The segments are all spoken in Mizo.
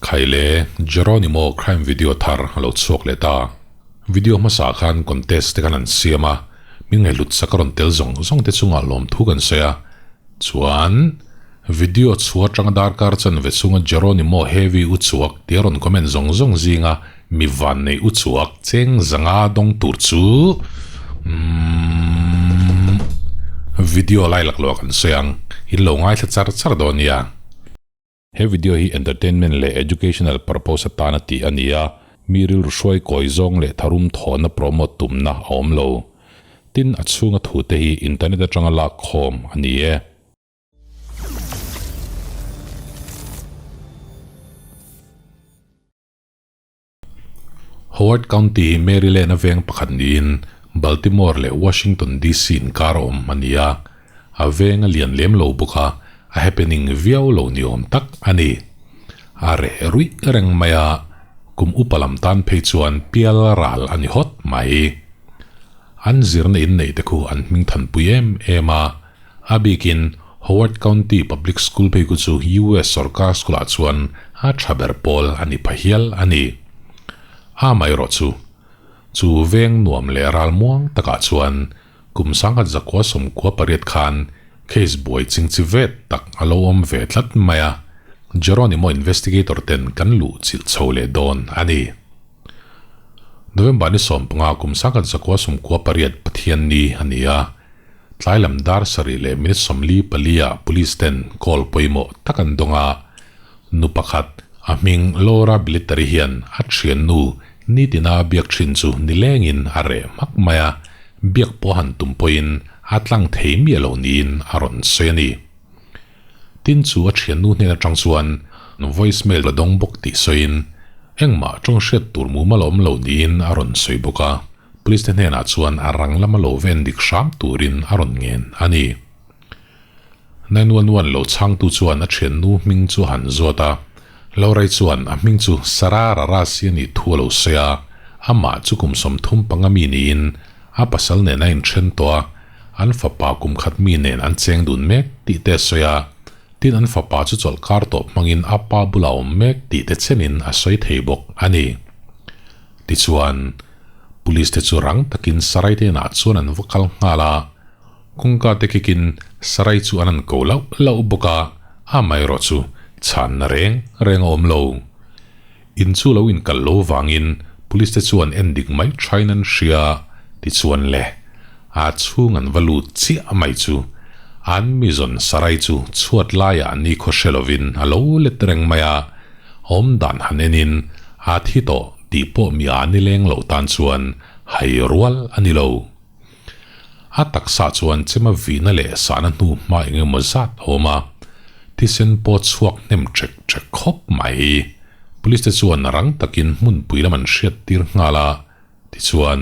Khaile, Jeronimo crime video thar a lo chhuak leh ta. Video hmasa khan contest te khan an siam a, min ngaihhlut sak a rawn tel zawng zawng te chungah lawmthu kan sawi a. Chuan, video chhuah atanga darkar chanve chhunga Jeronimo heavy u chhuak tia rawn comment zawng zawng zinga mi vannei u chhuak cheng zanga dawng tur chu umm video lai laklawh kan sawi ang, in lo ngaithla char char dawn nia. He video hi entertainment leh educational purpose atana tih a ni a, mi rilru hruai kawi zawng leh tharum thawhna promote tumna a awm lo. Tin, a chhunga thute hi internet atanga lak khawm a ni e. Howard County hi Maryland-a veng pakhat niin Baltimore leh Washington DC inkar a awm a ni a. A veng a lian lem lo bawk a, a happening viau lo ni awm tak a ni. A reh ruih reng mai a, kum upa lam tan phei chuan pial ral a ni hawt mai. An zirna inneih te khu an hming thanpui em em a, A bikin Howard County Public School phei khu chu US sorkar school-ah chuan a tha ber pawl a ni pha hial a ni. Amaherawh chu, chu veng nuam leh ral muang takah chuan kum sangkhat zakua sawmkua pariat khan case buai chingchi vet tak a lo awm ve tlat mai a, Geronimo investigator ten kan luh chilh chho leh dawn a ni. November ni 15 kum sangkhat zakua 98 Pathianni a ni a. Tlai lam dar sarih leh minute 44 ah police ten call pawimawh tak an dawng a, nu pakhat a hming Laura Bilitary hian a thiannu nitina biak thin chu nilengin a reh hmak mai a, biak pawh han tum pawhin a tlang thei miah lo niin a rawn sawi a ni. Tin chu a thiannu hnen atang chuan voicemail a dawng bawk tih sawiin engmah tawng hriat tur mumal a awm lo niin a rawn sawi bawk a. Police te hnenah chuan a rang lama lo ven dik hram turin a rawn ngen a ni. 911 lo chhangtu chuan a thiannu hming chu a han zawt a, Laura-i chuan a hming chu Sarah Rarasi a nih thu a lo sawi a, amah chu kum 35 mi niin a pasal nen a inthen tawh a, an fapa kum khat mi nen an cheng dun mek tih te a sawi a, tin an fapa chu chawlhkar tawp hmangin a pa bulah a awm mek tih te chenin a sawi thei bawk a ni. Tichuan, Police te chu rang takin Sarai te inah chuan an va kal nghal a, kawngka te kikin Sarai chu an an ko lauh lauh bawk a, amaherawh chu chhanna reng reng a awm lo. In chu lo inkal lo vangin Police te chuan en dik mai thain an hria, tichuan le, a chhung an va lut chiah mai chu an mi zawn Sarai chu chhuat laiah nikhaw hre lovin a lo let reng mai a, awmdan han enin a thi tawh tih pawh mi a ni leng loh tan chuan hai rual a ni lo. A taksa chuan chema vihna leh sahna hnu hma eng emaw zat a awm a, thisen pawh chhuak hnem ṭek ṭek khawp mai. Police te chuan rang takin hmunpui lam an hriat tir nghal a, tichuan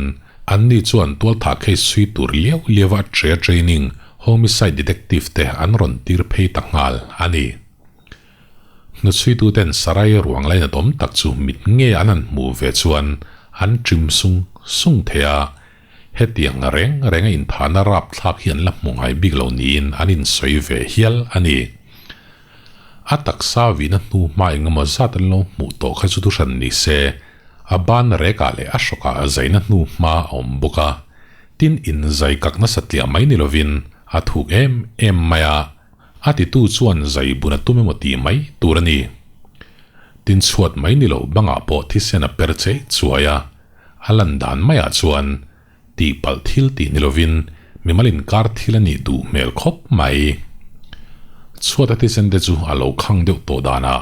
anni chuan tualthah case chhui tur liau liau a ṭe training homicide detective te an rawn tir phei ta nghal a ni. Hnuchhuituten Sarai ruang lainatawm tak chu mit nge an han hmuh ve chuan an ṭim sung sung thei a, hetiang reng renga inthahna rapthlak hi an la hmu ngai bik lo niin an insawi ve hial a ni. A taksa vihna hnu hma engemaw zat an lo hmuh tawh kha chu thuhran ni se, a ban rekah leh a hrawkah zaina hnu hma a awm bawk a, tin inzai kak nasa tliah mai ni lovin a thuk em em mai a. A titu chuan zai bun a tum emaw tih mai tur a ni. Tin chhuat mai ni lo bangah pawh thisen a per chei chuai a, a lan dan maiah chuan tihpalh thil tih ni lovin mimal inkar thil a nih duh hmel khawp mai. Chhuata thisen te chu a lo khang deuh tawh danah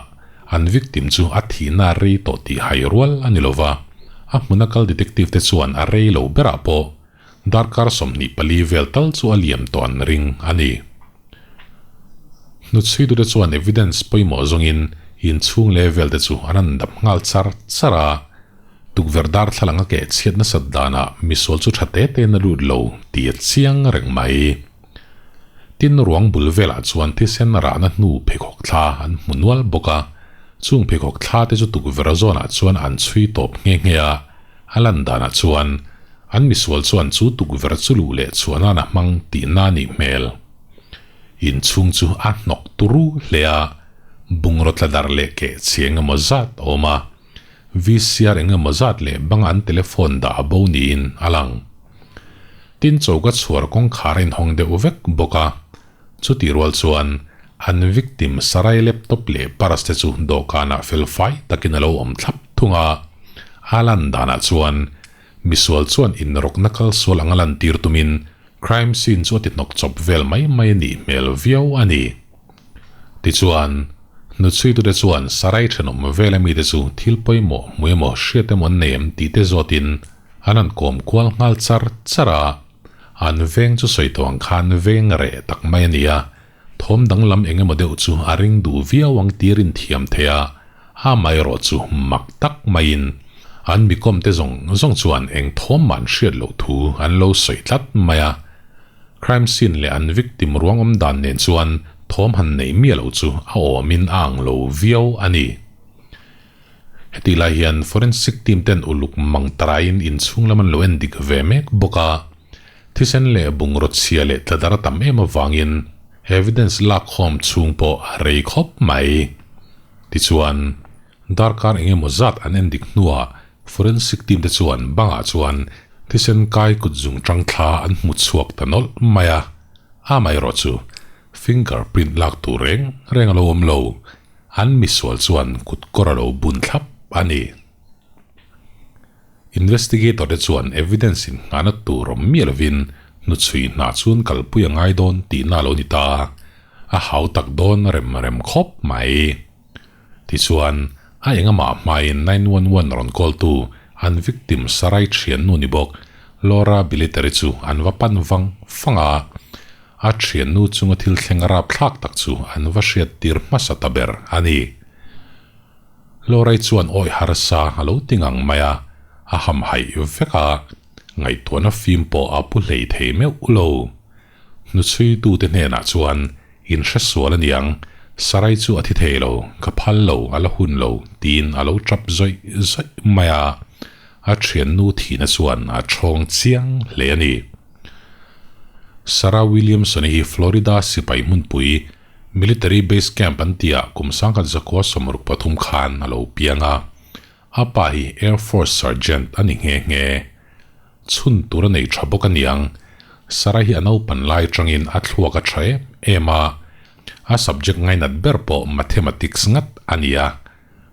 an victim chu a thihna a rei tawh tih hai rual a ni lova, a hmuna kal detective te chuan a rei lo berah pawh Darkar 24 vel tal chu a liam tawh an ring a ni. Hnuchhuitute chuan evidence pawimawh zawngin inchhung leh vel te chu an han dap nghal char char a, tukverh darthlalang a keh chhiat nasat danah misual chu tha te tein a lut lo tih a chiang reng mai. Tin ruang bul velah chuan thisen rahna hnu pheikhawk thla an hmu nual bawk a, chung pheikhawk thla te chu tukverh zawnah chuan an chhui tawp nghe nghe a, A lan danah chuan an misual chuan chu tukverh chu luh leh chhuah nan a hmang tih na nih hmel. Inchhung chu a hnawk turu hle a, Bungraw tla darh leh keh chhi eng emaw zat a awm a, VCR eng emaw zat leh banga an telephone dah a bo niin a lang. Tin choka chhuar kawngkhar a inhawng deuh vek bawk a, chutih rual chuan an victim Sarai laptop leh purse te chu dawhkanah fel fai takin a lo awm thlap thung a, a lan danah chuan misual chuan inrawkna kal sual anga lantir tumin crime scene chu a ti hnawk chawp vel mai mai a nih hmel viau a ni. Tichuan, hnuchhuitute chuan Sarai thenawm vela mite chu thil pawimawh hmu emaw hriat emaw an nei em tih te zawtin an han kawm kual nghal char char a. An veng chu sawi tawh ang khan veng reh tak mai a ni a, thawm danglam eng emaw deuh chu a ring duh viau ang tir inthiam thei a, amaherawh chu mak tak maiin an mikawmte zawng zawng chuan eng thawm mah an hriat loh thu an lo sawi tlat mai a. Crime scene leh an victim ruang awm dan nen chuan thawm han neih miah loh chu a awmin a ang lo viau a ni. Hetih lai hian forensic team ten uluk mang taraiin inchhung lam an lo en dik ve mek bawk a, thisen leh bungraw chhia leh tladar a tam em avangin evidence lakkhawm chhung pawh a rei khawp mai. Tichuan, darkar eng emaw zat an en dik hnuah Forensic team te chuan bangah chuan thisen kai kut zung tang thla an hmu chhuak ta nawlh mai a, amaherawh chu finger print lak tur reng reng a lo awm lo, an misual chuan kut kawr a lo bun thlap a ni. Investigator te chuan evidence in nghahna tur awm miah lovin hnuchhui hna chun kalpui a ngai dawn tihna a lo ni ta, a hau tak dawn rem rem khawp mai. Tichuan, a engamah hmain 911 rawn call-tu an victim Sarai thiannu ni bawk Laura Biliteri chu an va pan vang vang a, a thiannu chunga thil thleng rapthlak tak chu an va hriattir hmasa ta ber a ni. Laura-i chuan awi harsa a lo ti ngang mai a, a hamhaih vek a, ngaihtuahna fim pawh a pu hlei thei meuh lo. Hnuchhuitute hnenah chuan, In hre sual a niang, Sarai chu a thi thei lo, ka phal lo, a la hun lo, tiin a lo tap zawih zawih mai a. A thiannu thihna chuan a chhawng chiang hle a ni. Sarah Williamson-i hi Florida sipai hmunpui Military Base Camp an tihah kum 1963 khan a lo piang a. A pa hi Air Force Sergeant a ni nghe nghe. Chhun tur a nei tha bawk a niang. Sarah hi a naupan lai atangin a thluak a tha em em a, a subject ngainat ber pawh Mathematics ngat a ni a.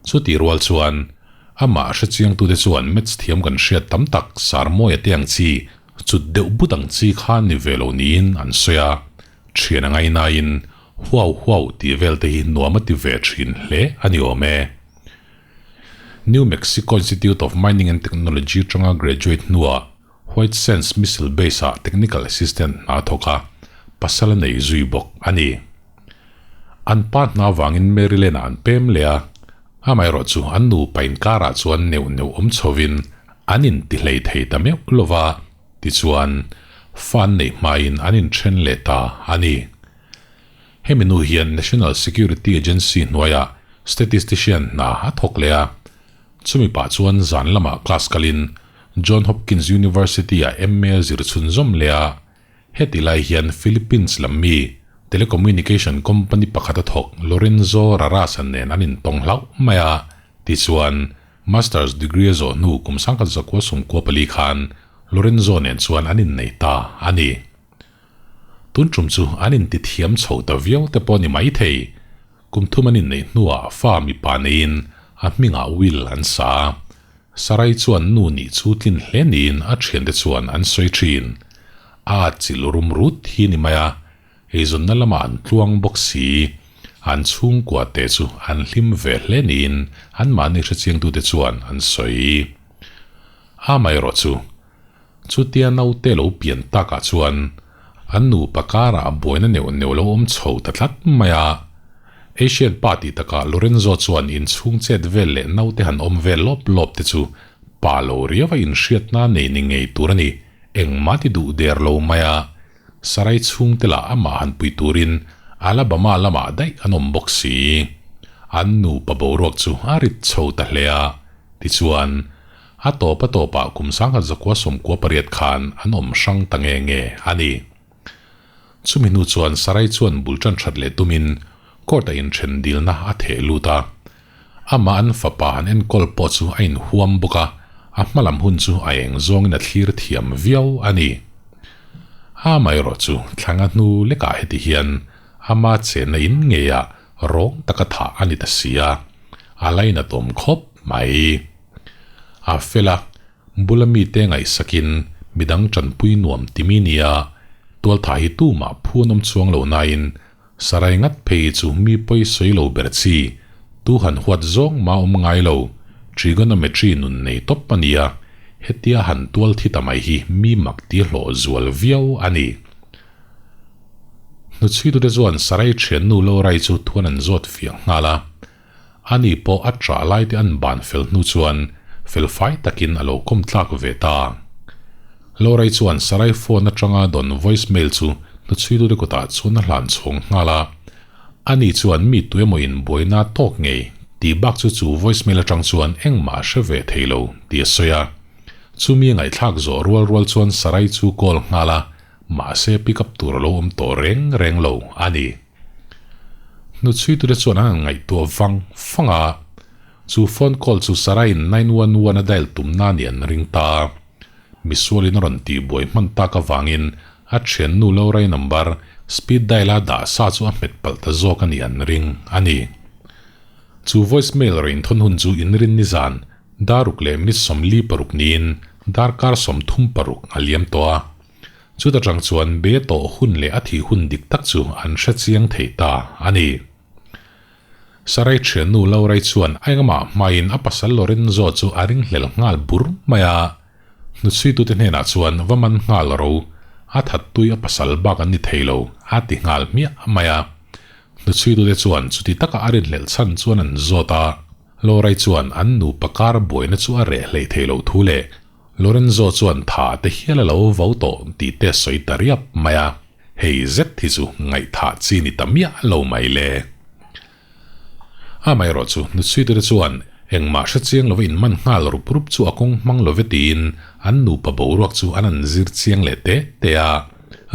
Chutih rual chuan, amah hrechiangtute chuan Maths thiam kan hriat tam tak Sarmawia te ang chi, cut deuh but ang chi kha ni ve lo niin an sawi a. Thian a ngainain huau huau tih vel te hi nuam a ti ve thin hle a ni awm e. New Mexico Institute of Mining and Technology atanga graduate hnuah White Sands Missile Base-ah technical assistant hna a thawk a, pasal a nei zui bawk a ni. An pa hna avangin Maryland-ah an pem leh a, amaherawh chu an nupa inkarah chuan neuh neuh awm chhovin an intihlei thei ta meuh lova, tichuan fa an neih hmain an inthen leh ta a ni. Hemi nu hian National Security Agency hnuaiah statistician hna a thawk leh a, chumi pah chuan zan lamah class kalin John Hopkins University-ah MA zir chhunzawm leh a, heti lai hian Philippines lam mi telecommunication company pakhat a thawk Lorenzo Rarasa nen an intawng hlauh mai a, tichuan Masters degree a zawh hnu kum 1994 khan Lorenzo nen chuan an innei ta a ni. Tun tum chu an inti thiam chho ta viau te pawh a ni maithei. Kum thum an inneih hnuah fa mipa neiin a hmingah Will an sa a. Sarai chuan nu nih chu tlin hle niin a thiante chuan an sawi thin. A atchilh rum rut hi ni mai a, eizawnna lamah an tluang bawk si. An chhungkua te chu an hlim ve hle niin anmahni hrechiangtute chuan an sawi. Amaherawh chu Chutia naute lo pian takah chuan an nupa karah buaina neuh neuh lo awm chho ta tlat mai a. Asian pa tih takah Lorenzo chuan inchhung chet vel leh naute han awm vel lawp lawp te chu pa lo riau a inhriatna nei ni ngei tur a ni, engmah ti duh der lo mai a. Sarai chhungte lah amah han pui turin Alabama lamah daih an awm bawk si. An nupa boruak chu a rit chho ta hle a, tichuan, A tawp a tawpah kum 1998 khan an awm hrang ta nge nge a ni. Chumi hnu chuan Sarai chuan bul tan that leh tumin Court-a inthen dilna a theh lut a. Amah an fapa han enkawl pawh chu a inhuam bawk a, a hmalam hun chu a eng zawngin a thlir thiam viau a ni. Amaherawh chu thlanga hnu lekah heti hian ama chenna in ngeiah rawng taka thah a ni ta si a, a lainatawm khawp mai. A fel a, bula mite ngaihsakin midang tanpui nuam timi nia, tualthah hi tumah phu an awm chuang lo nain Sarai ngat phei chu mi pawi sawi lo ber chi, tu han huat zawng mah awm ngai lo, trigonometry nun nei tawp a nia, hetia han tual thi ta mai hi mi mak ti hlawh zual viau a ni. Hnuchhuitute chuan Sarai thiannu Lorai chu thuan an zawt fiah nghal a, ani pawh a ṭah lai te an ban fel hnu chuan felfai takin a lo kawm tlak ve ta. Lorai chuan Sarai phone aṭanga dawn voice mail chu hnuchhuitute kutah chuan a hlan chhawng nghal a. Ani chuan mi tuemaw in buaina tawk ngei tih bak chu chu voice mail aṭang chuan engmah a hre ve thei lo tih a sawi a. Chumi a ngaihthlak zawh rual rual chuan Sarai chu call nghal a, mahse pick up tur a lo awm tawh reng reng lo a ni. Hnuchhuitute chuan an han ngaihtuah vang vang a, chu phone call chu Saraiin 911 a dial tumna nih an ring ta. Misualin a rawn tihbuai hman tak avangin a thiannu Lorai number speed dial a dah sa chu a hmet palh ta zawk a nih an ring a ni. Chu voice mail rawn inthawn hun chu inrin nizan daruk leh minute 46 niin darkar 36 a liam tawh a. Chuta tang chuan be tawh hun leh a thih hun dik tak chu an hre chiang thei ta a ni. Sarai thiannu Laurai chuan a engmah hmain a pasal Lorenzo chu a ringhlel nghal bur mai a. Hnuchhuitute hnenah chuan va man nghal ro, a thattui a pasal bak an ni thei lo, a ti nghal hmiah mai a. Hnuchhuitute chuan chuti taka a rinhlelh chhan chuan an zawt a. Laurai chuan an nupa kar buaina chu a reh hleih thei loh thu leh Lorenzo chuan tha te hial a lo vo tawh tih te sawi ta riap mai a, hei zet hi chu ngaihthah chi ni ta miah lo mai le. Amaherawh chu Hnuchhuitute chuan engmah hre chiang lova inman nghal rup rup chu a kawng hmang love tiin an nupa boruak chu an han zir chiang leh te te a,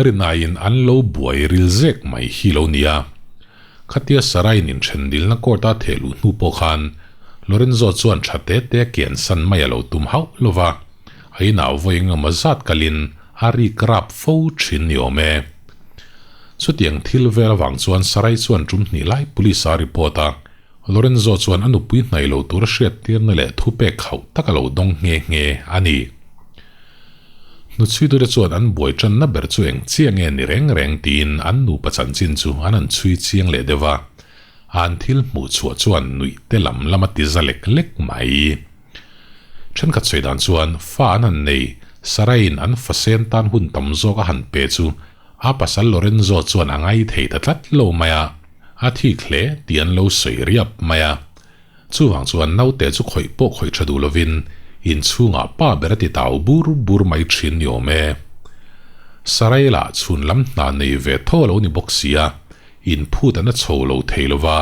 rinaiin an lo buai ril zek mai hi lo nia. Khatia Sarai'n inthendilna court a theh luh hnu pawh khan Lorenzo chuan tha te te a kian san mai a lo tum hauh lo va, a inah vawi engemaw zat kalin a rik rap fo thin ni awm e. Chutiang thil vel avang chuan Sarai chuan tum hnih lai police a report a, Lorenzo chuan a nupui hnaih lo tur a hriattirna leh thupek khauh tak a lo dawng nghe nghe a ni. Hnuchhuitute chuan an buai tanna ber chu eng chiah nge ni reng reng tiin an nupa chanchin chu an han chhui chiang leh deuh a, an thil hmuh chhuah chuan nuih te lam lam a ti za lek lek mai. Thenkhat sawi dan chuan fa an han nei, Saraiin an fasen tan hun tam zawk a han pe chu a pasal Lorenzo chuan a ngai thei ta tlat lo mai a, a thik hle tih an lo sawi riap mai a. Chuvang chuan naute chu khawih pawh khawih tha duh lovin inchhungah pa ber a ti tau bur bur mai thin ni awm e. Sarai lah chhun lam hna nei ve tho a lo ni bawk si a, inphut an a chho lo thei lova,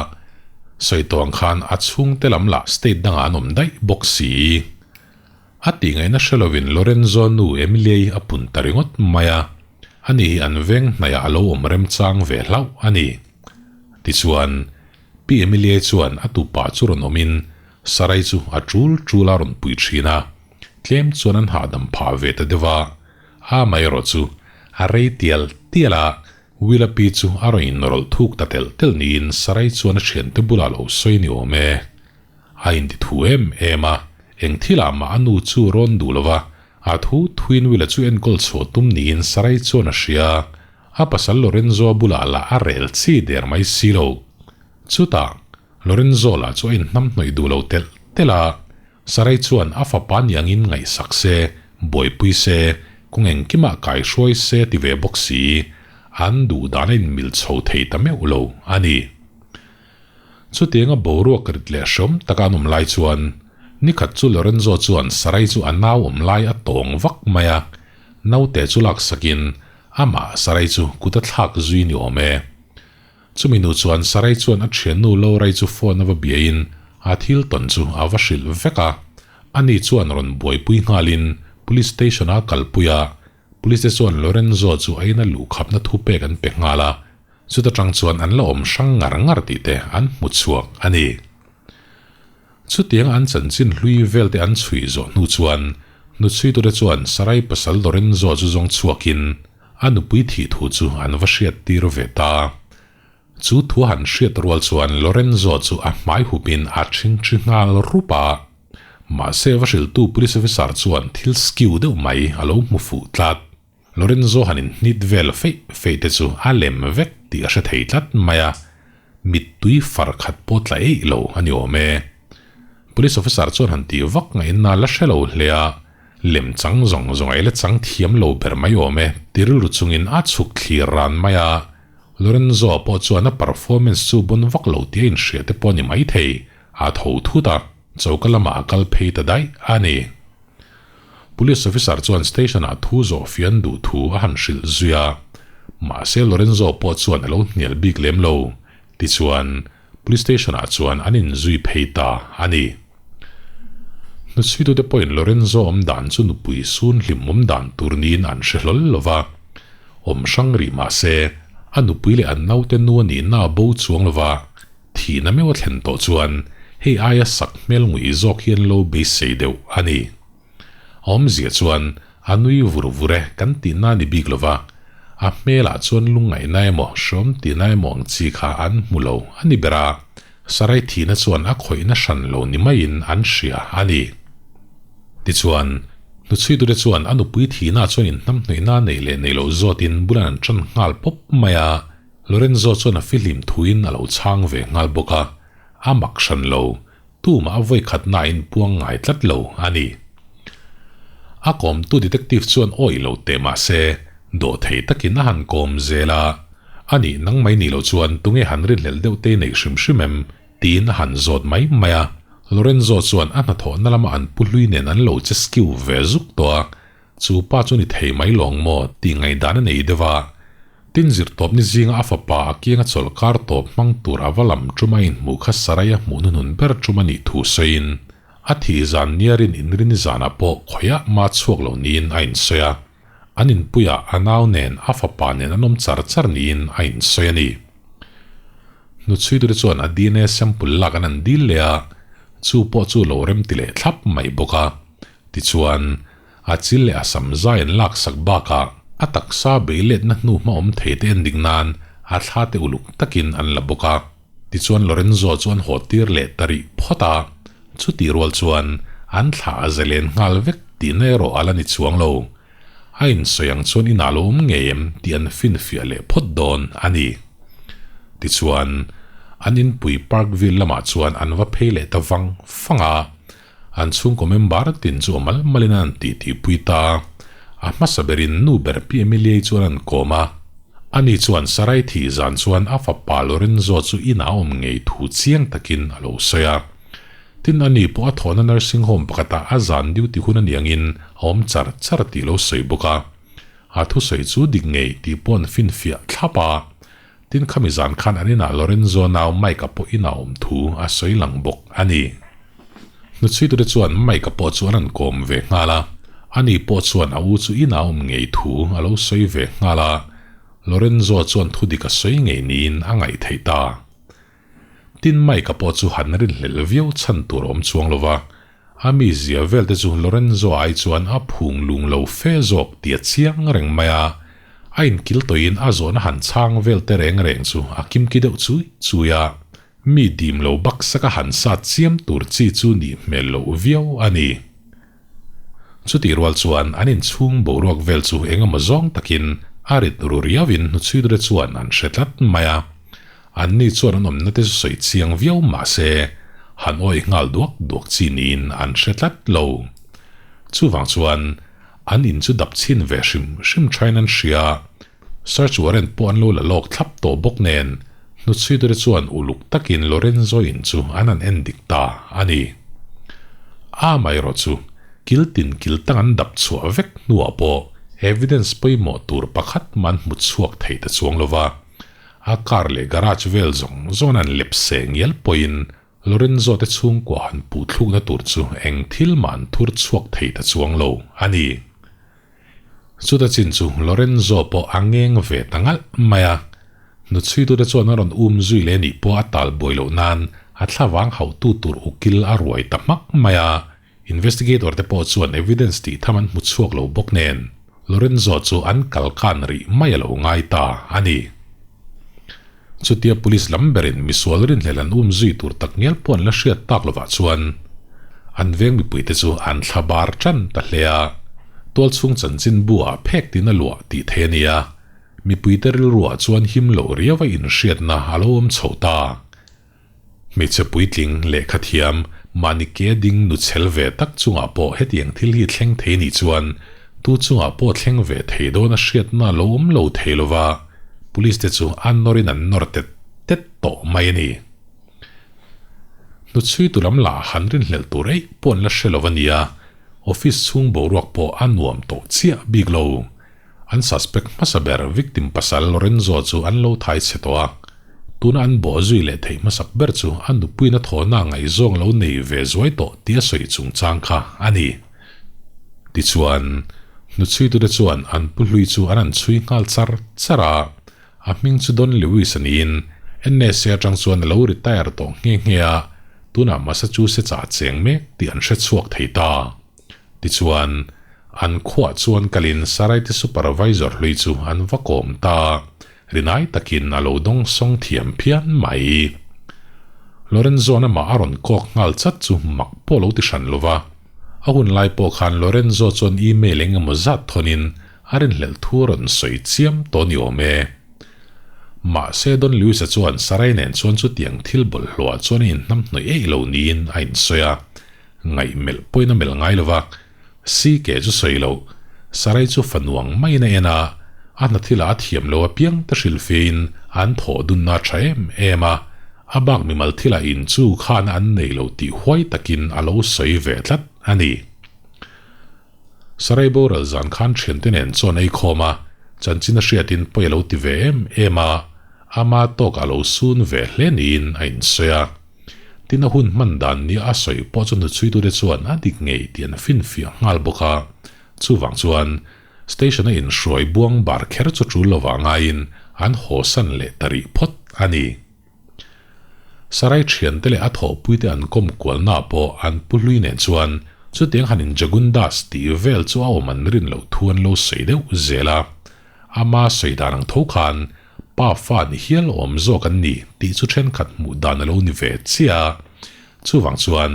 sawi tawh ang khan a chhungte lam lah state dangah an awm daih bawk si. A tih ngaihna hre lovin Lorenzo nu Emilia-i a pun ta ringawt mai a, ani hi an veng hnaihah a lo awm remchang ve hlauh a ni. Tichuan, Pi Emilia chuan a tupa chu rawn awmin Sarai chu a tul tul a rawn pui thin a, tlem chuan an hahdam phah ve ta deuh a, amaherawh chu a rei tial tial a, Will-a pi chu a rawn inrawlh thuk ta telh telh niin Sarai chuan a thiante bulah lo sawi ni awm e. A inti thu em em a, eng thilah mah a nu chu rawn duh lo va, a thu thuin Will-a chu enkawl chhuah tum niin Sarai chuan a hria. A pasal Lorenzo-a bulah lah a rel chi der mai si lo. Chutah, Lorenzo lah chu a inhnamhnawih duh lo telh telh a, Sarai chuan a fapa ni angin ngaihsak se, buaipui se, kawng engkimah kaihruai se ti ve bawk si, an duh dan a inmil chho thei ta meuh lo a ni. Chutianga boruak rit leh hreawm taka an awm lai chuan, nikhat chu Lorenzo chuan Sarai chu a nau awm lai a tawng vak mai a, naute chu laksakin Amah Sarai chu kut a thlak zui ni awm e. Chumi nu chuan Sarai chuan a thiannu Lorai chu phone a va biain a thil tawn chu a va hrilh vek a. Ani chuan rawn buaipui nghalin Police Station a kalpui a, Police te chuan Lorenzo chu a ina luhkhapna thupek an pe nghal a. Chuta tang chuan an la awm hrang ngar ngar tih te an hmu chhuak a ni. Chutianga an chanchin hlui vel te an chhui zawh hnu chuan hnuchhuitute chuan Sarai pasal Lorenzo chu zawng chhuakin a nupui thih thu chu an va hriat tir ve ta. Chu thu han hriat rual chuan Lorenzo chu a hmai hupin a ṭhingṭhi nghal rup a. Mahse va hrilhtu police officer chuan thil skew deuh mai a lo hmu fuh tlat. Lorenzo han inhnit vel feih feih te chu a lem vek tih a hre thei tlat mai a, mittui far khat pawh tla eih lo a ni awm e. Police officer chuan han tih vak ngaihna la hre lo hle a, lem chang zawng zawng a la chang thiam lo ber mai awm e ti rilru chungin a chhuk thlir ran mai a, Lorenzo pawh chuan a performance chu bon vak lo tih a inhria te pawh a ni maithei, a tho thut a, choka lamah a kal phei ta daih a ni. Police officer chuan station ah thu zawh fian duh thu a han hrilh zui a, mahse Lorenzo pawh chuan a lo hnial bik lem lo. Tichuan, police station ah chuan an inzui phei ta a ni. Hnuchhuitute pawhin Lorenzo awm dan chu nupui sun hlim awm dan tur niin an hre hlawl lo va, awm hrang rih mahse a nupui leh an naute nu a nihna a bo chuang lo va, Thihna meuh a thlen tawh chuan hei aia sak hmel ngui zawk hi an lo beisei deuh a ni. A awmzia chuan a nui vur vur e kan tihna a ni bik lova, a hmelah chuan lungngaihna emaw hrawm tihna emaw ang chi kha an hmu lo a ni ber a, Sarai thihna chuan a khawihna hran lo ni maiin an hria a ni. Tichuan, hnuchhuitute chuan a nupui thihna chuan inhnamhnawihna neih leh neih loh zawtin bulan an ṭan nghal pawp mai a, Lorenzo chuan a fihlim thuin a lo chhang ve nghal bawk a, a mak hran lo, tumah a vawi khatna a inpuang ngai tlat lo a ni. A kawmtu detective chuan awih lo teh mah se, dawhthei takin a han kawm zel a, Anih nang mai nih loh chuan tunge han rinhlelh deuh te i neih hrim hrim em? tiin a han zawt mai mai a. Lorenzo chuan a hnathawhna lama an pu hlui nen an lo che skew ve zuk tawh a, Chu pa chu ni thei mai lawng maw tih ngaihdan a nei deuh a. Tin zirtawp ni zinga a fapa a kianga chawlh kar tawp hmang tur a va lam tum a inhmuh kha Sarai a hmuh hnuhnun ber tum a nih thu sawiin a thih zan niarin inrini zanah pawh khawiah mah chhuak lo niin a insawi a. An inpuiah a nau nen a fapa nen an awm char char niin a insawi a ni. Hnuchhuitute chuan a DNA sample lak an han dil leh a, chu pawh chu lo remti leh thlap mai bawk a. Tichuan, a chil leh a sam zai an laksak bakah a taksa bei letna hnu hma awm thei te en dik nan a thla te uluk takin an la bawk a. Tichuan Lorenzo chu an haw tir leh ta rih phawt a, chutih rual chuan an thla a zalen nghal vek tihna erawh a la ni chuang lo. A insawi ang chuan inah lo awm ngei em tih an finfiah leh phawt dawn a ni. Tichuan, an inpui Parkville lamah chuan an va phei leh ta vang vang a. An chhungkaw member tin chu a mal malin an tih tihpui ta a, a hmasa berin nu ber Pi Emilia-i chuan an kawm a. Ani chuan Sarai thih zan chuan a fapa Lorenzo chu inah a awm ngei thu chiang takin a lo sawi a. Tin, ani pawh a thawhna nursing home pakhatah a zan duty hun a ni angin a awm char char tih lo sawi bawk a. A thusawi chu dik ngei tih pawh an finfiah thlap a. Tin, khami zan khan an inah Lorenzo nau Mike-a pawh inah awm thu a sawi lang bawk a ni. Hnuchhuitute chuan Mike-a pawh chu an rawn kawm ve nghal a, ani pawh chuan a u chu inah awm ngei thu a lo sawi ve nghal a, Lorenzo chuan thu dik a sawi ngei niin a ngaih theih ta. Tin, Mike-a pawh chu han rinhlelh viau chhan tur a awm chuang lo va, a mizia vel te chu Lorenzo ai chuan a phung lung lo fe zawk tih a chiang reng mai a, a inkil tawhin a zawhna han chhang vel te reng reng chu a kimki deuh chui chui a, mi dim lo baksak a han sat chiam tur chi chu nih hmel loh viau a ni. Chutih rual chuan an inchhung boruak vel chu eng emaw zawng takin a rit ru riauin hnuchhuidure chuan an hre tlat mai a. Anni chuan an awmna te chu sawi chiang viau mah se, han awih nghal duak duak chi niin an hre tlat lo. Chuvang chuan an in chu dap chhin ve hrim hrim thain an hria. Search warrant pawh an lo la lawk thlap tawh bawk nen, hnuchhuiture chuan uluk takin Lorenzo in chu an han en dik ta a ni. Amaherawh chu kil tin kil tang an dap chhuah vek hnuah pawh evidence pawimawh tur pakhat mah an hmu chhuak thei ta chuang lo va, a car leh garage vel zawng zawng an lep se ngial pawhin Lorenzo te chhungkua han puh thlukna tur chu eng thil mah an thur chhuak thei ta chuang lo a ni. Chuta chin chu Lorenzo pawh a ngeng ve ta ngalh mai a. Hnuchhuitute chuan a rawn um zui leh nih pawh a tal buai loh nan a thlavang hauhtu tur ukil a ruai ta hmak mai a. Investigator te pawh chuan evidence tih tham an hmu chhuak lo bawk nen Lorenzo chu an kal kan rih mai a lo ngai ta a ni. Chutia police lam berin misual rinhlelh an um zui tur tak ngial pawh an la hriat tak lovah chuan an veng mipuite chu an thla bar tan ta hle a, tualchhung chanchin bu ah phek tin a luah tih theih a ni a, mipuite rilruah chuan him loh riau a inhriatna a lo awm chho ta. Hmeichhe puitling, lehkha thiam, mahni ke ding nu chhel ve tak chungah pawh hetiang thil hi thleng thei nih chuan tu chungah pawh thleng ve thei dawn a hriatna lo awm lo thei lova police te chu an nawrin an nawr tet tet tawh mai a ni. Hnuchhuitu lam lah han rinhlelh tur eih pawh an la hre lo a nia, office chhung boruak pawh a nuam tawh chiah bik lo. An suspect hmasa ber victim pasal Lorenzo chu an lo thai chhe tawh a, tuna an bawh zui leh theih hmasak ber chu a nupuina thawhna ngaihzawng lo nei ve zuai tawh tia sawi chungchang kha a ni. Tichuan, hnuchhuitute chuan an pu hlui chu an han chhui nghal char char a, a hming chu Don Lewis a niin NSA atang chuan a lo retire tawh nghe nghe a, tunah Massachusetts-ah a cheng mek tih an hrechhuak thei ta. Tichuan, an khuah chuan kalin Saraite supervisor hlui chu an va kawm ta, rinai takin a lo dawng sawng thiam phian mai. Lorenzo-a'n amah a rawn kawk nghal chat chu mak pawh lo ti hran lo va. A hun lai pawh khan Lorenzo chuan email eng emaw zat thawnin a rinhlelh thu a rawn sawi chiam tawh ni awm e. Mahse, Don Luis-a chuan Sarai nen chuan chutiang thil bawlhhlawhah chuan a inhnamhnawih eih lo niin a insawi a. Ngaih melh pawhin a melh ngai lo va, CK chu sawi loh, Sarai chu fa nuang maiin a en a, a hna thilah a thiam lo apiang te hrilhfiahin an thawh dunna a tha em em a, a bak mimal thilah in chu khan an nei lo tih huai takin a lo sawi ve tlat a ni. Sarai boral zan khan thiante nen chuan ei khawm a, chanchin a hriatin pawi a lo ti ve em em a, ama tawkah a lo sun ve hle niin a insawi a. Tin a hun hman dan nia a sawi pawh chu hnuchhuitute chuan a dik ngei tih an finfiah nghal bawk a. Chuvang chuan station a inhruai buang bar kher chu tul lovah ngaiin an hawsan leh ta rih phawt a ni. Sarai thiante leh a thawhpuite an kawm kualnaah pawh an pu hlui nen chuan chutiang han in Jagundas tih vel chu a awm an rin loh thu an lo sawi deuh zel a. Ama sawi dan ang tho khan Pa fa ni hial awm zawk an ni tih chu thenkhat hmuh dan a lo ni ve chiah a. Chuvang chuan,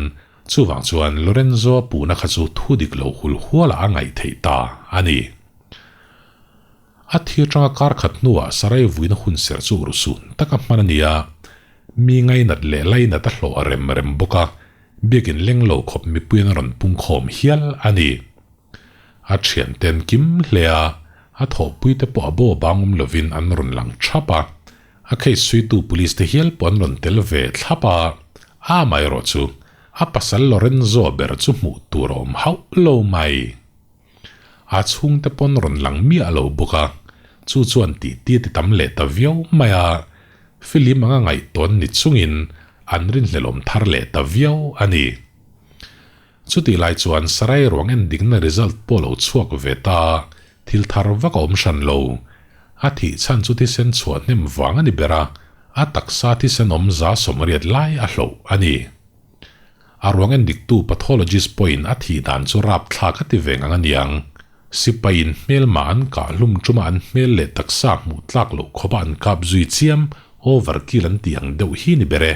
chuvang chuan Lorenzo-a puhna kha chu thu dik lo hul hualah a ngaih theih ta a ni. A thi atanga kar khat hnuah Sarai vuina hun ser chu urhsun taka hman a ni a, mi ngainat leh lainat a hlawh a rem rem bawk a, biakin leng lo khawp mipui an rawn pungkhawm hial a ni. A thianten kim hle a, a thawhpuite pawh a bo bang awm lovin an rawn lang thap a, a case suitu police te hial pawh an rawn tel ve thlap a, amaherawh chu a pasal Lorenzo ber chu hmuh tur a awm hauh lo mai. A chhungte pawn rawn lang miah lo bawk a, chu chuan tihti a ti tam leh ta viau mai a, film anga ngaihtawn ni chungin an rinhlelawm thar leh ta viau a ni. Chutih lai chuan Sarai ruang en dikna result pawh lo chhuak ve ta, thil thar vak a awm hran lo. A thih chhan chu thisen chhuah hnem vang a ni ber a, a taksa thisen awm za 80 lai a hloh a ni. A ruang en diktu pathologist pawhin a thih dan chu rapthlak a ti ve ngang a niang. Sipaiin hmelma an kah hlum tuma an hmel leh taksa hmuh tlak loh khawpa an kap zui chiam, overkill an tih ang deuh hi ni ber e,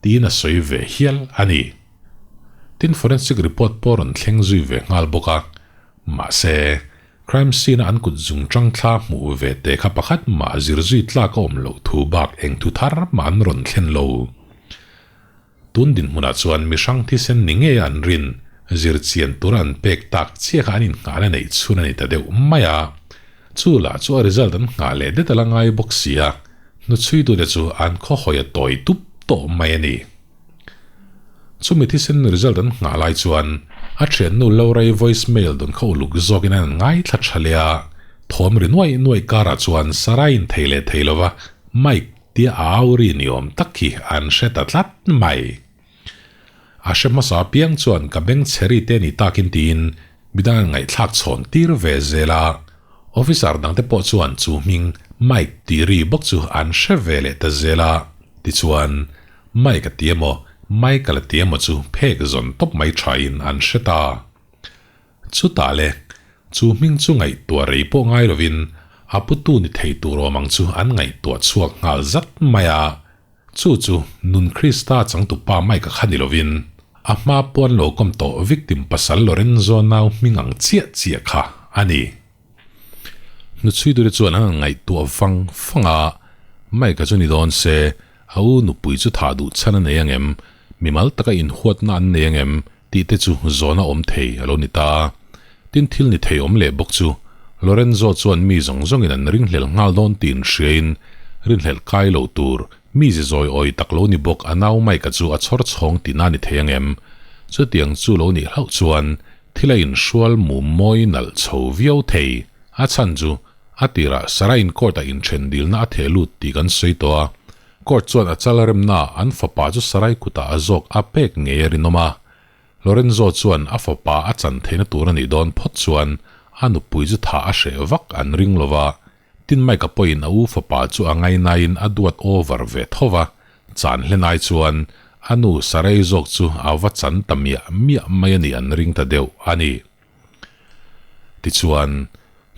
tiin a sawi ve hial a ni. Tin forensic report pawh rawn thleng zui ve nghal bawk a, mahse, crime scene a an kut zung tang thla hmuh ve te kha pakhat mah zir zui tlak a awm loh thu bak eng thu thar mah an rawn thlen lo. Tun dinhmunah chuan mihrang thisen ni ngei a an rin zir chian tura an pek tak chiah kha an innghahna neih chhun a ni ta deuh mai a, chu lah chu a result an nghah leh det a la ngai bawk si a, hnuchhuitute chu an khawhawi a tawi tup tawh mai a ni. Chumi thisen result an nghah lai chuan a thiannu Laura-i voice mail dawn kha uluk zawkin an ngaithla tha leh a, thawm ri nuaih nuaih karah chuan Sarah-in thei leh thei lova Mike tia a au ri ni awm tak hi an hre ta tlat mai. A hre hmasa apiang chuan ka beng chhe ri te ni takin tiin midang an ngaihthlak chhawn tir ve zel a, officer dangte pawh chuan chu hming. Mike tih ri bawk chu an hre ve leh ta zel a, tichuan Mike a ti emaw Michael a ti emaw chu phek zawn tawp mai thain an hre ta. Chutah le, chu hming chu ngaihtuah rei pawh ngai lovin a putu ni thei tur awm ang chu an ngaihtuah chhuak nghal zat mai a. Chu chu Nun Krista changtupa Mike-a kha ni lovin a hma pawn lo kawm tawh victim pasal Lorenzo nau hming ang chiah chiah kha a ni. Hnuchhuitute chuan an han ngaihtuah vang vang a, Mike-a chu ni dawn se, a u nupui chu thah duh chhan a nei ang em? Mimal taka inhuatna an nei ang em? Tih te chu zawhna awm thei a lo ni ta. Tin thil ni thei awm leh bawk chu Lorenzo chuan mi zawng zawngin an ringhlel nghal dawn tih inhriain rinhlelh kai lo tur mi zi zawi awi tak lo ni bawk a nau Mike-a chu a chhawr chhawng tihna ni thei ang em? Chutiang chu lo nih hlauh chuan thil a inhrual mum mawi nalh chho viau thei. A chhan chu a tirah Sarah-in court-ah inthen dilna a theh lut tih kan sawi tawh a. Court chuan a chal remnaah an fapa chu Sarai kutah a zawk a pek ngei a rinawm a. Lorenzo chuan a fapa a chan theihna tur a nih dawn phawt chuan a nupui chu thah a hreh vak an ring lo va, tin Mike-a pawhin a u fapa chu a ngainain a duat over ve tho va, chan hlen ai chuan a nu Sarai zawk chu a va chan ta miah miah mai a nih an ring ta deuh a ni. Tichuan,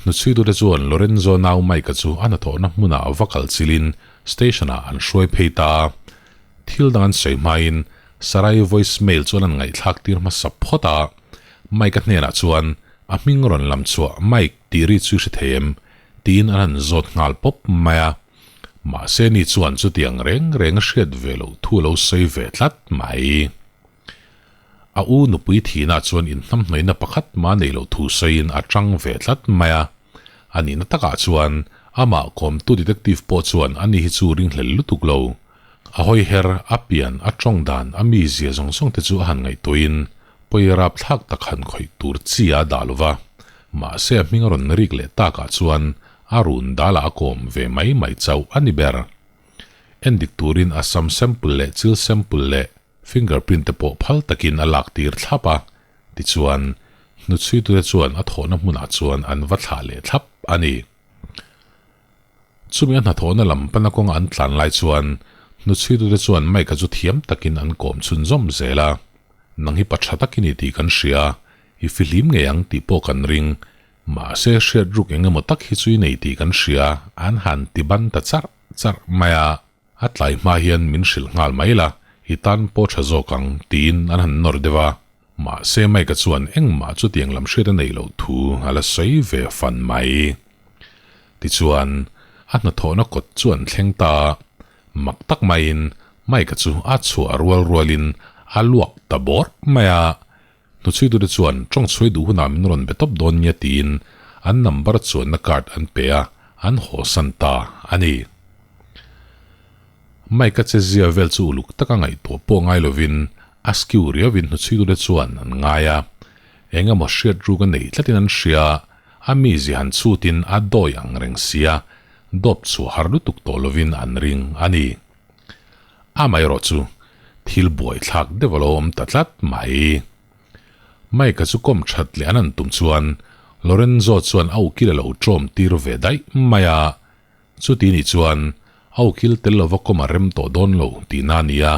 hnuchhuitute chuan Lorenzo nau Mike-a chu a hnathawhna hmunah va kal chilin station-ah an hruai phei ta a. Thil dang an sawi hmain Sarai voice mail chuan an ngaihthlak tir hmasa phawt a. Mike-a hnenah chuan a hming rawn lam chhuah Mike tih ri chu i hre thei em? tiin an han zawt nghal pawp mai a. Mahse ni chuan chutiang reng reng a hriat ve loh thu a lo sawi ve tlat mai. A u nupui thihna chuan inhnamhnawihna pakhat mah nei loh thu sawiin a tang ve tlat mai a. A nihna takah chuan amah kawmtu detective pawh chuan ani hi chu ringhlel lutuk lo. A hawi her, a pian, a tawng dan, a mizia zawng zawng te chu a han ngaihtuahin pawi rapthlak tak han khawih tur chi a dah lo va. Mahse a hming a rawn rik leh takah chuan a run dalah a kawm ve mai mai chauh a ni ber. Endik turin a sam sample leh chil sample leh Fingerprint te pawh phal takin a lak tir thlap a, tichuan hnuchhuitute chuan a thawhna hmunah chuan an va thlah leh thlap a ni. Chumi a hnathawhna lam pana kawnga an tlan lai chuan hnuchhuitute chuan Mike-a chu thiam takin an kawm chhunzawm zel a, Nang hi pa tha tak i ni tih kan hria, i fihlim ngei ang tih pawh kan ring, mahse hriat ruk eng emaw tak hi chu i nei tih kan hria, an han ti ban ta charh charh mai a. A tlai hma hian min hrilh nghal mai la, i tan pawh tha zawk ang, tiin an han nawr deuh a. Mahse Mike-a chuan engmah chutiang lam hriat a neih loh thu a la sawi ve fan mai. Tichuan, a hnathawhna kawt chu an thleng ta a, mak tak maiin Mike-a chu a chhuah rual rualin a luak ta bawrh mai a. Hnuchhuitute chuan tawng chhuai duh hunah min rawn be tawp dawn nia tiin an number chuanna card an pe a, an hawsan ta a ni. Mike-a chezia vel chu uluk taka ngaihtuah pawh ngai lovin a skew riauin hnuchhuitute chuan an ngai a. Eng emaw hriat ruk a nei tlatin an hria, a mizia han chhutin a dawi ang reng sia, dawp chhuah har lutuk tawh lovin an ring a ni. Amaherawh chu thil buaithlak deuh a lo awm ta tlat mai. Mike-a chu kawm that leh an han tum chuan Lorenzo chuan a ukil a lo tawm tir ve daih mai a. Chuti nih chuan a ukil tel lova kawm a rem tawh dawn lo tihna a ni a,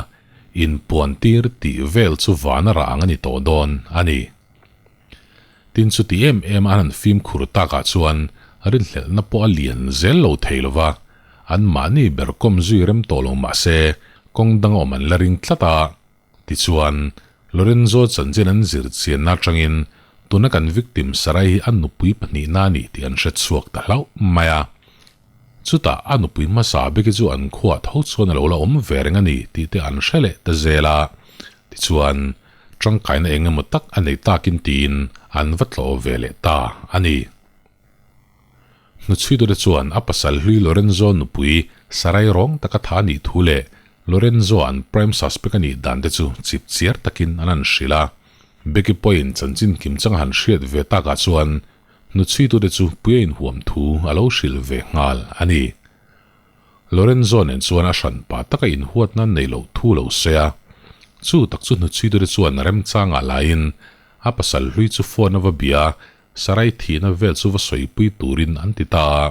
inpuan tir tih vel chu van a rah ang a ni tawh dawn a ni. Tin chuti em em a an han fimkhur takah chuan rinhlelhna pawh a lian zel lo thei lo va, an mahni ber kawm zui rem tawh lo mah se kawng dang a awm an la ring tlat a. Tichuan, Lorenzo chanchin an zir chianna atangin tuna kan victim Sarai hi a nupui pahnihna a ni tih an hre chhuak ta hlauh mai a. Chutah a nupui hmasa beki chu an khuah tho chuan a lo la awm ve reng a ni tih te an hre leh ta zel a. Tichuan, tangkaina eng emaw tak a nei takin tiin an va tlawh ve leh ta a ni. Hnuchhuitute chuan a pasal hlui Lorenzo nupui Sarai rawng taka tha a nih thu leh Lorenzo an prime suspect a nih dan te chu chip chiar takin an han hrilh a. Becky pawhin chanchin kim chang a han hriat ve takah chuan Hnuchhuitute chu puia inhuam thu a lo hrilh ve nghal a ni. Lorenzo nen chuan a hranpa taka inhuatna nei loh thu lo sawi a. Chu tak chu hnuchhuitute chuan remchangah laiin a pasal hlui chu phone a va bia a, Sarai thihna vel chu va sawipui turin an ti ta a.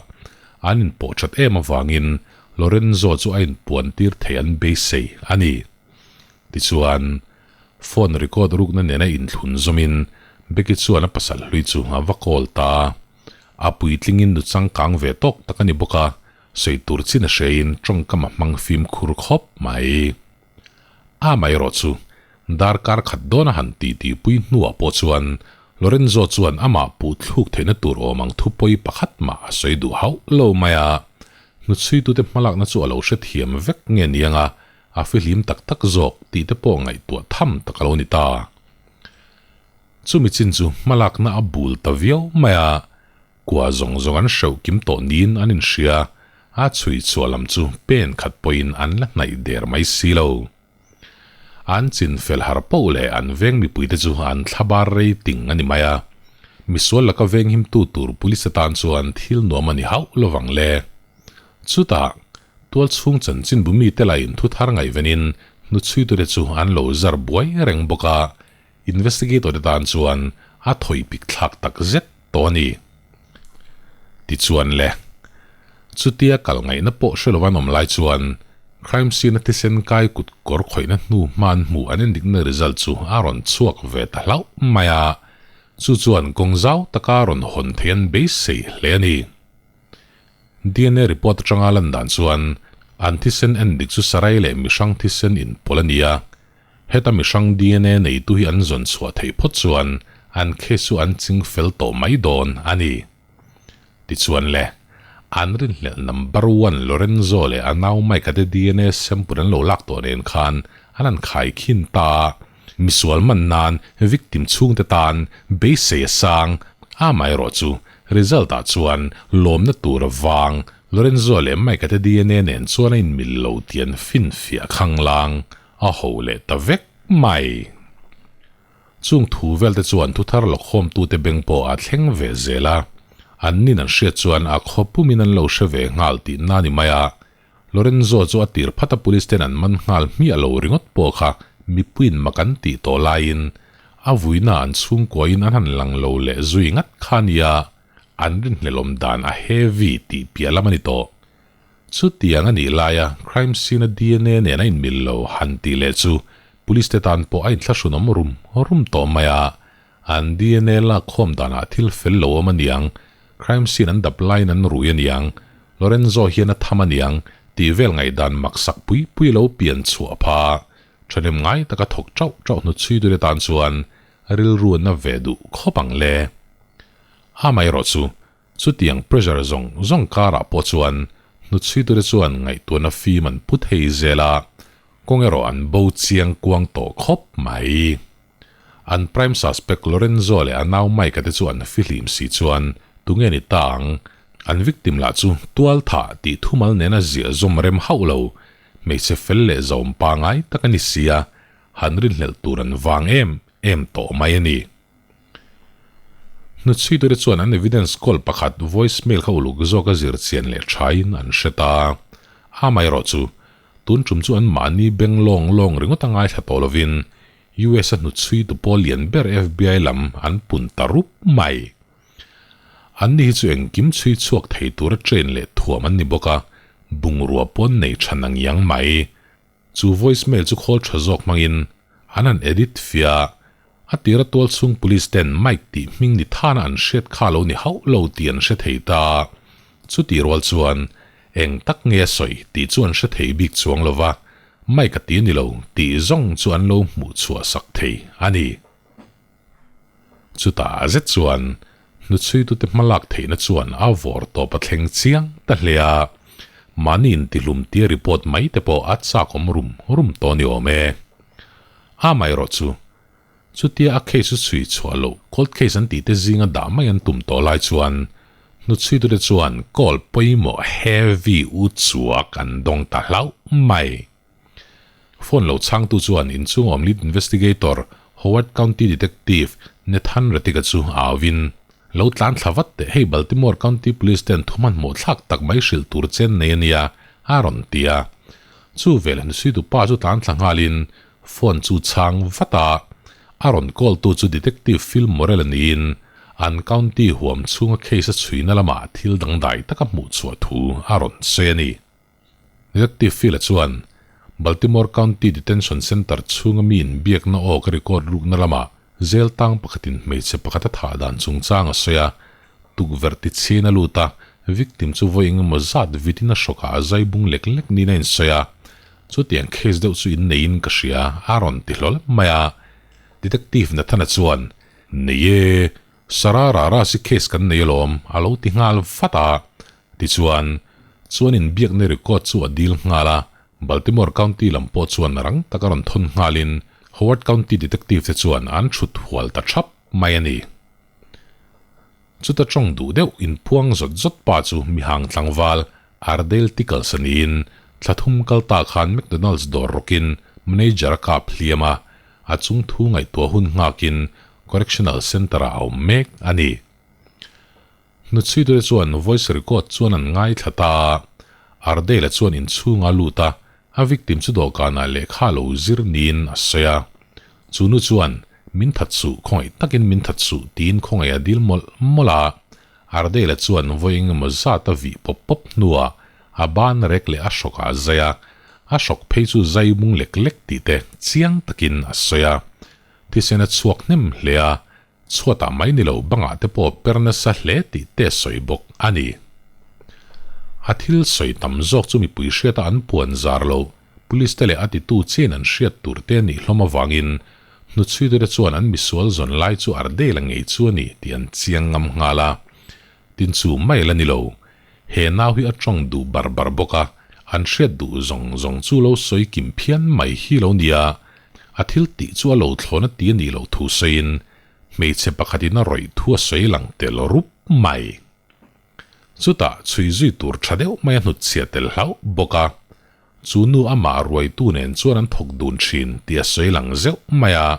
An inpawh that em avangin Lorenzo chu a inpuan tir thei an beisei a ni. Tichuan, phone record rukna nena inthlun zawmin Becky chuan a pasal hlui chu a va call ta a. A puitlingin nu changkang ve tawk tak a ni bawk a, sawi tur chin a hrein tawngkam a hmang fimkhur khawp mai. Amaherawh chu, darkar khat dawna han titipui hnuah pawh chuan Lorenzo chuan amah puh thluk theihna tur awm ang thu pawi pakhat mah a sawi duh hauh lo mai a. Hnuchhuitute hmalakna chu a lo hrethiam vek nge ni anga a fihlim tak tak zawk tih te pawh ngaihtuah tham tak a lo ni ta. Chumi chin chu hmalakna a bul ta viau mai a, Kua zawng zawng an hreuh kim tawh niin an inhria, a chhui chhuah lam chu pen khat pawhin an la hnaih der mai si lo. An chin fel har poh leh an veng mipuite chu an thlabar rei ting a ni mai a, misual laka venghimtu tur police atan chuan thil nuam a ni hauh lovang le. Chutah, tual chhung chanchinbu mite lahin thu thar ngaihvenin hnuchhuitute chu an lo zar buai reng bawk a, Investigator te tan chuan a thawi pik thlak tak zet tawh a ni. Tichuan le, chutia kal ngaihna pawh hre lova an awm lai chuan crime scene a thisen kai kut kawr khawihna hnu hman hmuh an endikna result chu a rawn chhuak ve ta hlauh mai a, chu chuan kawng zau taka rawn hawn thei an beisei hle a ni. Dna report atanga lan dan chuan an thisen endik chu sarai leh mihrang thisen inpawlh a ni a, Heta mihrang dna neitu hi an zawn chhuah theih phawt chuan an case chu an ching fel tawh mai dawn a ni. Tichuan le, an rinhlelh number one Lorenzo leh a nau Mike-a te dna sample an lo lak tawh nen khan an han khaikhin ta a, misual man nan victim chhungte tan beisei a sang, amaherawh chu result ah chuan lawmna tur a vang Lorenzo leh Mike-a te dna nen chuan a inmil lo tih an finfiah khanglang. A ho leh ta vek mai. Chung thu vel te chuan thuthar lawkhawmtute beng pawh a thleng ve zel a. An nin an hriat chuan a khaw pumin an lo hre ve nghal tih na ni mai a. Lorenzo chu a tir phat a police ten an man nghal hmiah lo ringawt pawh kha mipuiin mak an tih tawh laiin a vuina an chhungkuain an han lang lo leh zui ngat kha nia an rinhlelawm dan a heavy tih piah lam a ni tawh. Chutiang a nih laia crime scene-a dna nen a inmil lo han tih leh chu police te tan pawh a inthlahrunawm rum rum tawh mai a, an dna lak khawm danah thil fel lo awm a niang, crime scene an dap laiin an rui a niang, Lorenzo hian a tham a niang tih vel ngaihdan maksak pui pui lo pian chhuah pha thahnem ngai taka thawk chauh chauh hnuchhuitute tan chuan rilru a na ve duh khawp ang le. Amaherawh chu Chutiang pressure zawng zawng karah pawh chuan hnuchhuitute chuan ngaihtuahna fim an pu thei zel a, kawng erawh an bo chiang kuang tawh khawp mai. An prime suspect Lorenzo leh a nau Mike-a te chu an fihlim si chuan tunge ni ta ang? An victim lah chu tual thah tih thumal nena ziah zawm rem hauh lo, hmeichhe fel leh zawm pangai tak a ni si a, han rinhlelh tur an vang em em tawh mai a ni. Hnuchhuitute chuan an evidence call pakhat voice mail kha uluk zawka zir chian leh thain an hre ta. Amaherawh chu, tun tum chu an mahni beng lawng lawng ringawt a ngaithla tawh lovin US a hnuchhuitu pawl lian ber FBI lam an pun ta rup mai. Anni hi chu engkim chhui chhuak thei tura train leh thuam an ni bawk a, bungrua pawn nei tha nangiang mai. Chu voice mail chu khawl tha zawk hmangin an han edit fia a, a tira tual chhung police ten Mike tih hming ni thana an hriat kha lo ni hauh lo tih an hre thei ta. Chutih rual chuan eng tak nge a sawi tih chu an hre thei bik chuang lo va, Mike a ti ni lo tih zawng chu an lo hmuh chhuah sak thei a ni. Chutah zet chuan hnuchhuitute hmalak theihna chuan a vawr tawp a thleng chiang ta hle a, mahni intihlum tia report mai te pawh a chak awm rum rum tawh ni awm e. Amaherawh chu, chutia a case chu chhui chhuah loh cold case an tih te zinga dah mai an tum tawh lai chuan hnuchhuitute chuan call pawimawh heavy u chuak an dawng ta hlauh mai. Phone lo chhangtu chuan inchhung awm lead investigator Howard County Detective Nathan Rettig-a chu a auvin, Lo tlan thla vat teh, hei Baltimore County Police ten thu hmanhmawh thlak tak mai hrilh tur chen nei a nia, a rawn ti a. Chu vel hnusuitu pa chu tlan thla nghalin phone chu chhang vat a, a rawn call tu chu Detective Phil Morrell-a niin. an county huam chhunga case a chhuina lamah thil dangdai taka hmuh chhuah thu a rawn sawi a ni. Detective Phil-a chuan Baltimore County Detention Center chhunga mi inbiakna aw ka record rukna lamah Zel tang pakhatin hmeichhe pakhat a thah dan chungchang a sawi a, tukverh ti chhin a lut a, victim chu vawi engemaw zat vitin a hrawkah a zai bung lek lek niin a insawi a, chutiang case deuh chu inneiin ka hria a rawn ti hlawl mai a. Detective Nathana chuan, Nei e, Sarah Rara si case kan nei alawm a lo ti nghal vat a. Tichuan, chuan inbiakna record chu a dil nghal a, Baltimore County lam pawh chuan rang taka rawn thawn nghalin Howard County Detective te chuan an chhut hual ta thap mai a ni. Chuta tawng duh deuh inphuang zawt zawt pa chu mihang tlangval Ardale Tickles a niin thla thum kal ta khan McDonald's dawr rawkin manager a kap hliam a, a chung thu ngaihtuah hun nghakin Correctional Centre-ah a awm mek a ni. Hnuchhuitute chuan voice record chuan an ngaithla ta a, Ardale-a chuan inchhunga lut a, a victim chu dawhkanah lehkha lo zir niin a sawi a. Chu nu chuan, Min that suh, khawngaih takin min that suh, tiin khawngaih a dil mawlh mawlh a. Ardale-a chuan vawi engemaw zat a vih pawp pawp hnuah a ban rek leh a hrawkah a zai a, a hrawk phei chu zai bung lek lek tih te chiang takin a sawi a. Thisen a chhuak hnem hle a, Chhuatah mai ni lo bangah te pawh per nasa hle tih te sawi bawk a ni. A thil sawi tam zawk chu mipui hriata an puan zar lo, police te leh a titu chian an hriat tur te nih hlawm avangin hnuchhuitute chuan an misual zawn lai chu Ardale ngei chu a ni tih an chiang ngam nghal a. Tin chu mai la ni lo, he nau hi a tawng duh bar bar bawk a, an hriat duh zawng zawng chu lo sawi kim phian mai hi lo nia, A thil tih chu a lo thlawn a ti a nih loh thu sawiin hmeichhe pakhatin a rawih thu a sawi lang tel rup mai. Chutah chhui zui tur tha deuh mai a hnutchhiah tel hlauh bawk a, chu nu amah ruaitu nen chuan an thawk dun thin tih a sawi lang zeuh mai a.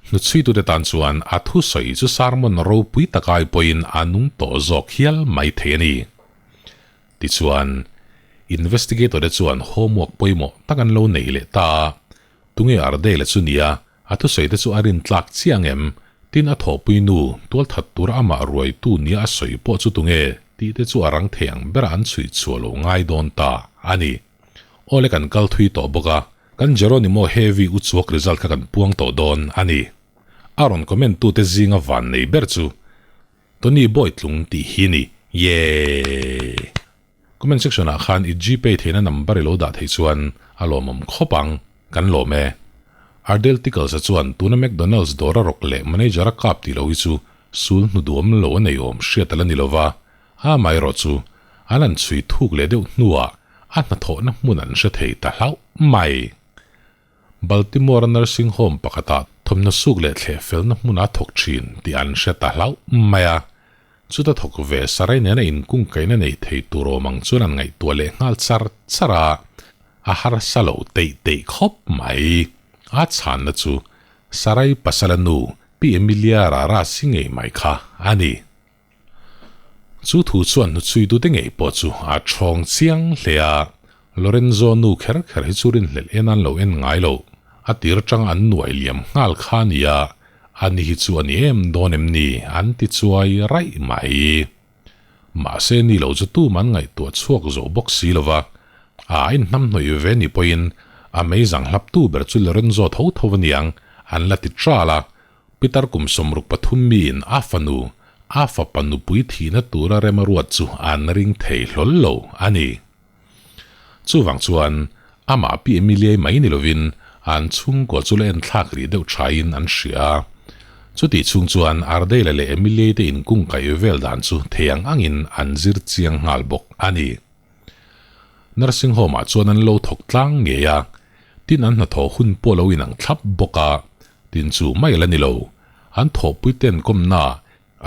Hnuchhuitute tan chuan a thusawi chu sermon ropui takai pawhin a nung tawh zawk hial mai thei a ni. Tichuan, investigator te chuan homework pawimawh tak an lo nei leh ta a, tunge Ardale chu nia, a thusawi te chu a rin tlak chiah ang em? Tin a thawhpui nu, tualthat tura amah ruaitu nia a sawi pawh chu tunge tih te chu a rang thei ang berah an chhui chhuah lo ngai dawn ta a ni. Awle kan kal thui tawh bawk a, kan Jeronimo Heavy uchuak result kha kan puang tawh dawn a ni. A rawn comment tute zinga van nei ber chu Tony Bawitlung tih hi ni. Yeeeee. Comment section ah khan i gpay theihna number i lo dah theih chuan a lawmawm khawp ang. Kan lawm e. Ardell Tickles a chuan tuna McDonald's dawr a rawk leh manager a kap tih lo hi chu sul hnu duam lo a nei awm hriat a la ni lova, amaherawh chu an han chhui thuk leh deuh hnuah a hnathawhna hmun an hre thei ta hlauh mai. Baltimore-a nursing home pakhatah thawmhnaw suk leh thleh felna hmunah a thawk thin tih an hre ta hlauh mai a. Chuta thawk ve sarai nena inkungkaihna nei thei tur awm ang chuan an ngaihtuah leh nghal char char a, a harsa lo teih teih khawp mai. A chhanna chu Sarai pasala nu Pi Emilia Rara si ngei mai kha a ni. Chu thu chuan hnuchhuitute ngei pawh chu a thawng chiang hle a, Lorenzo nu kher kher hi chu rinhlelh en an lo en ngai lo, a tir atanga an nuai liam nghal kha a nia, ani hi chu a ni em dawn em ni an ti chuai raih mai. Mahse ni lo chu tum an ngaihtuah chhuak zo bawk si lo va, a inhnamhnawih ve ni pawhin a meizang hlaptu ber chu Lorenzo tho tho a niang an la ti tral a, Pitar kum 63 miin a fanu, a fapa nupui thihna tura rem a ruat chu an ring thei hlawl lo a ni. Chuvang chuan amah Pi Emiliai mai ni lovin an chhungkua chu la enthlak rih deuh thain an hria a. Chutih chhung chuan Ardale leh Emiliai te inkungkaih vel dan chu thei ang angin an zir chiang nghal bawk a ni. Nursing home ah chuan an lo thawk tlang ngei a, tin an hnathawh hun pawh lo inang thlap bawk a, tin chu mai la ni lo. An thawhpui te an kawmna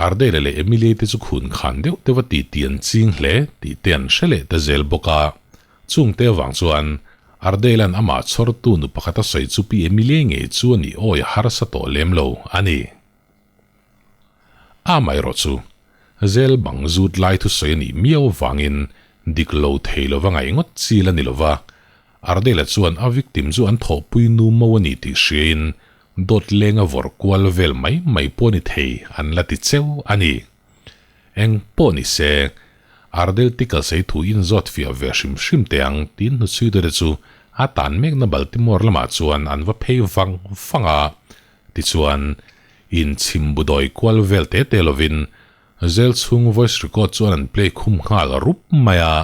Ardele leh Emilie te chu khun khan deuh deuh a titi an ching hle tih te an hre leh ta zel bawk a. Chung te avang chuan Ardele an amah chhawrtu nu pakhat a sawi chu Pi Emilie ngei chu a nih awi a harsa tawh lem lo a ni. Amaherawh chu, zel bang zut lai thusawi a nih miau avangin dik lo thei lova ngaih ngawt chi la ni lova, Ardela chuan a victim chu an thawhpui nu mo a ni tih hriain Dawt lenga vawrh kual vel mai mai pawh ni thei an la ti cheu a ni. Eng pawh ni se, Ardel Tickles ei thu inzawt fiah ve hrim hrim teh ang tiin hnuchhuitute chu a tan mekna Baltimore lamah chuan an va phei vang vang a. Tichuan, inchhim bu dawi kual vel te te lovin Zel chhung voice record chuan an play khum nghal rup mai a,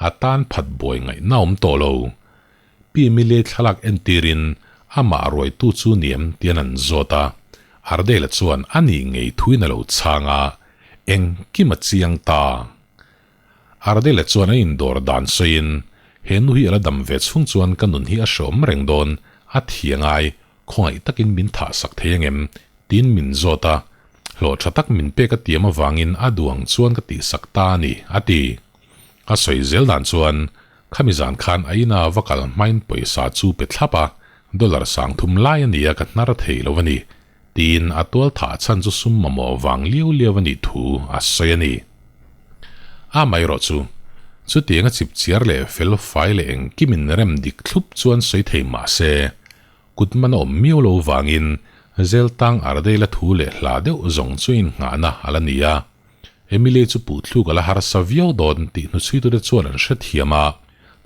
a tan phat buai ngaihna awm tawh lo. Pi Emilie thlalak entirin amah ruaitu chu niam tian an zawt a, Ardela chuan a nih ngei thuin a lo chhang a, engkim a chiang ta. Ardela chuan a indawr dan sawiin, He nu hi a la dam ve chhung chuan ka nun hi a hreawm reng dawn, a thi a ngai, khawngaih takin min thah sak thei angem? tiin min zawt a, hlawh tha tak min pek a tiam avangin a duang chuan ka tihsak ta a ni, a ti. A sawi zel dan chuan, Khami zan khan a ina va kal hmain pawisa chu pe thlap a, dollar 3000 lai a ni a ka hnar thei lo a ni, tiin a tual thah chhan chu sum mamawh vang liau liau a nih thu a sawi a ni. Amaherawh chu, chutiang a chip chiar leh fel fai leh engkimin rem dik thlup chuan sawi thei mah se, kut man a awm miau lo vangin Zeltang Ardeila thu leh hla deuh zawng chu innghahna a la ni a. Emily chu puhthluk a la harsa viau dawn tih hnuchhuitute chuan an hrethiam a,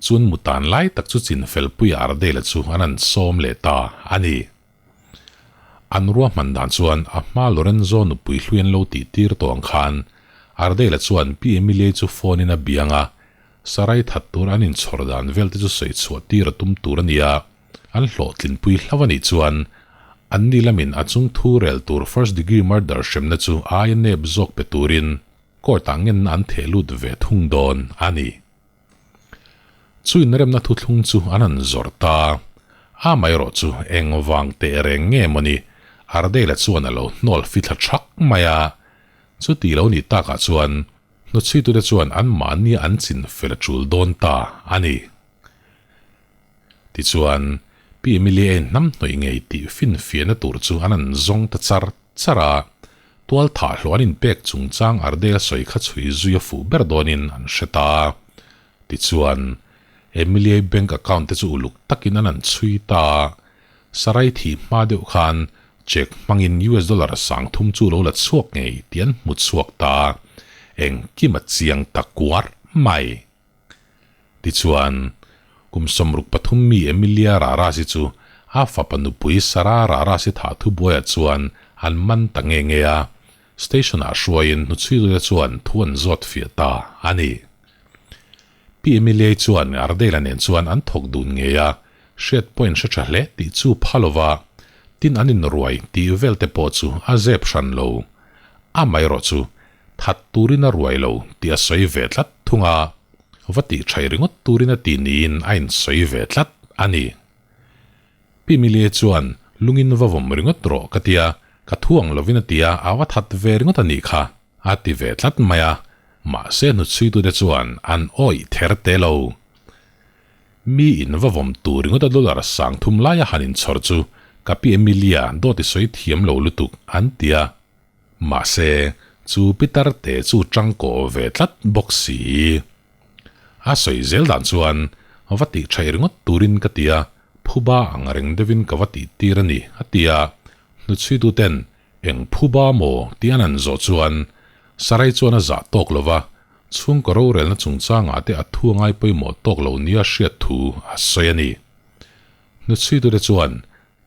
chun mutan lai tak chu chinfelpui Ardela chu an han sawm leh ta a ni. An ruahman dan chuan a hma Lorenzo nupui hlui an lo tih tir tawh ang khan Ardela chuan Pi Emily chu phone in a biang a, sarai that tur an inchhawr dan vel te chu sawi chhuah tir a tum tur a ni a. An hlawhtlinpui hlauh a nih chuan anni lamin a chung thu rel tur first degree murder hremna chu aia nep zawk pe turin court ah ngenna an theh lut ve thung dawn a ni. Chu inremna thuthlung chu an han zawrh ta. Amaherawh chu eng vang teh reng nge mawni Ardela chuan a lo hnawl fithla thak mai a. Chuti lo nih takah chuan hnuchhuitute chuan anmahnia an chin fel a tul dawn ta a ni. Tichuan, Pi Emilia in hnam hnawih ngei tih finfiahna tur chu an an zawng ta char char a, tual thah hlawh an inpek chungchang Ardela sawi kha chhui zui a fuh ber dawnin an hre ta. Tichuan, Emilia-i bank account te chu uluk takin an an chhui ta a, Sarai thih hma deuh khan cheque hmangin US dollar 3000 chu lo la chhuak ngei tih an hmu chhuak ta a, engkim a chiang ta kuar mai. Tichuan, kum 63 mi Emilia Rarasi chu a fapa nupui Sara Rarasi thah thubuaiah chuan an man ta nge nge a, station-ah hruaiin hnuchhuitute chuan thu an zawt fiah ta a ni. Pi Emilia-i chuan Ardela nen chuan an thawk dun ngei a, hriat pawh in hre tha hle tih chu pha lova, tin an inruai tih vel te pawh chu a zep hran lo. Amaherawh chu That turin a ruai lo tih a sawi ve tlat thung a, va tih thaih ringawt turin a ti niin a insawi ve tlat a ni. Pi Milie chuan lungin va vawm ringawt rawh ka tia, ka thu ang lovin a ti a, a va that ve ringawt a nih kha a ti ve tlat mai a, mahse hnuchhuitute chuan an awih ther te lo. Mi in va vawm tur ringawt a dollar 3000 laia han inchhawr chu ka pi Emilia dawt i sawi thiam lo lutuk an ti a. Mahse, chu pitar te chu tangkaw ve tlat bawk si. A sawi zel dan chuan, Va tih thaih ringawt turin ka ti a, phuba ang reng deuhin ka va tih tir a ni, a ti a. Hnuchhuituten, Eng phuba maw? tih an han zawh chuan, Sarai chuan a zah tawk lo va, chhungkaw rorelna chungchangah te a thu a ngai pawimawh tawk lo nia hriat thu a sawi a ni. Hnuchhuitute chuan,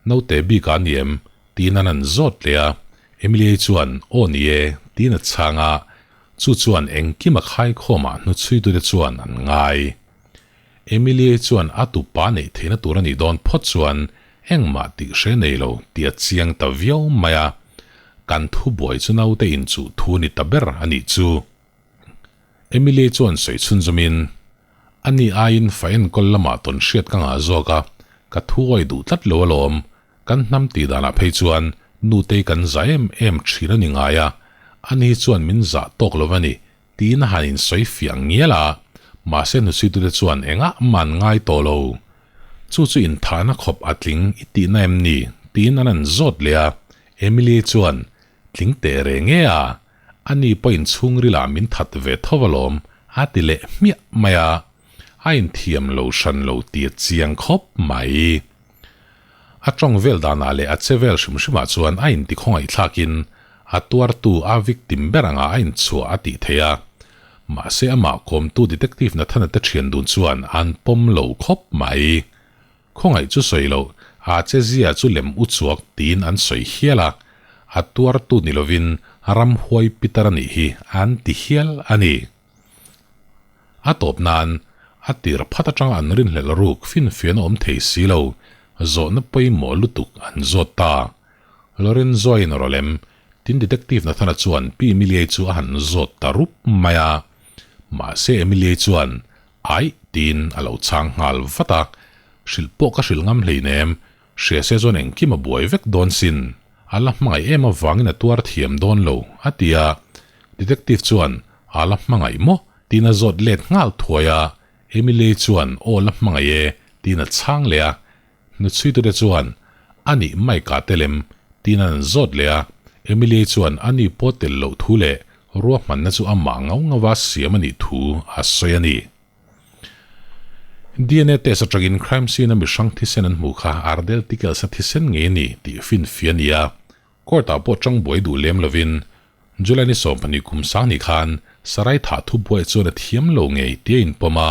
Naute bik a ni em? tiin an han zawt leh a, Emilia-i chuan Aw ni e tiin a chhang a, chu chuan engkim a khaikhawmah hnuchhuitute chuan an ngai. Emilia-i chuan a tupa neih theihna tur a nih dawn phawt chuan engmah tih hre nei lo tih a chiang ta viau mai a, kan thubuai chu naute inchuh thu ni ta ber a nih chu. Emilia-i chuan sawi chhunzawmin, Ani aiin fa enkawl lamah tawn hriat ka ngah zawk a, ka thu awi duh tlat lo alawm. Kan hnam tih danah phei chuan nutei kan zah em em thin a ni ngai a, ani hi chuan min zah tawk lo a ni, tiin a han insawi fiah ngial a, mahse hnuchhuitute chuan engah mah an ngai tawh lo. Chu chu inthahna khawp a tling i tihna em ni? tiin an han zawt leh a, Emily chuan, Tling teh reng e a, Ani pawhin chhungrilah min that ve tho alawm, a ti leh hmiah mai a, a inthiam lo hran lo tih a chiang khawp mai. A tawng vel danah leh a che vel hrim hrimah chuan a intikhawngaihthlakin a tuartu a victim ber anga a inchhuah a tih theih a. Mahse amah kawmtu Detective Nathana te thian dun chuan an pawm lo khawp mai. Khawngaih chu sawi loh, a che zia chu lem u chuak tiin an sawi hial a, a tuartu ni lovin ramhuai pitar a nih hi an ti hial a ni. A tawp nan, a tir phat atanga an rinhlelh ruk finfiahna awm thei si lo, zawhna pawimawh lutuk an zawt ta. Lorenzo-in rawh lem, tin Detective Nathana chuan Pi Emilia-i chu a han zawt ta rup mai a. Mahse Emilia-i chuan, Aih, tiin a lo chhang nghal vat a, hrilh pawh ka hrilh ngam hleinem, hria se chuan engkim a buai vek dawn sin, a la hmangaih em avangin a tuar thiam dawn lo, a ti a. Detective chuan, A la hmangaih maw? tiin a zawt let nghal thuai a, Emily chuan, Aw la hmangaih e, tiin a chhang leh a. Hnuchhuitute chuan, A nih Mike-a te lem, tiin an zawt leh a. Emily chuan a ni pawh tel loh thu leh ruahmanna chu amah ngau ngauva siam a nih thu a sawi a ni. DNA test atangin crime scene-a mihrang thisen an hmuh kha Ardell Tickles-a thisen ngei a ni tih finfia a ni a. Court-ah pawh tang buai duh lem lovin July ni 12 kum sang ni khan Sarai thah thubuai chuan a thiam lo ngei tia inpawm a,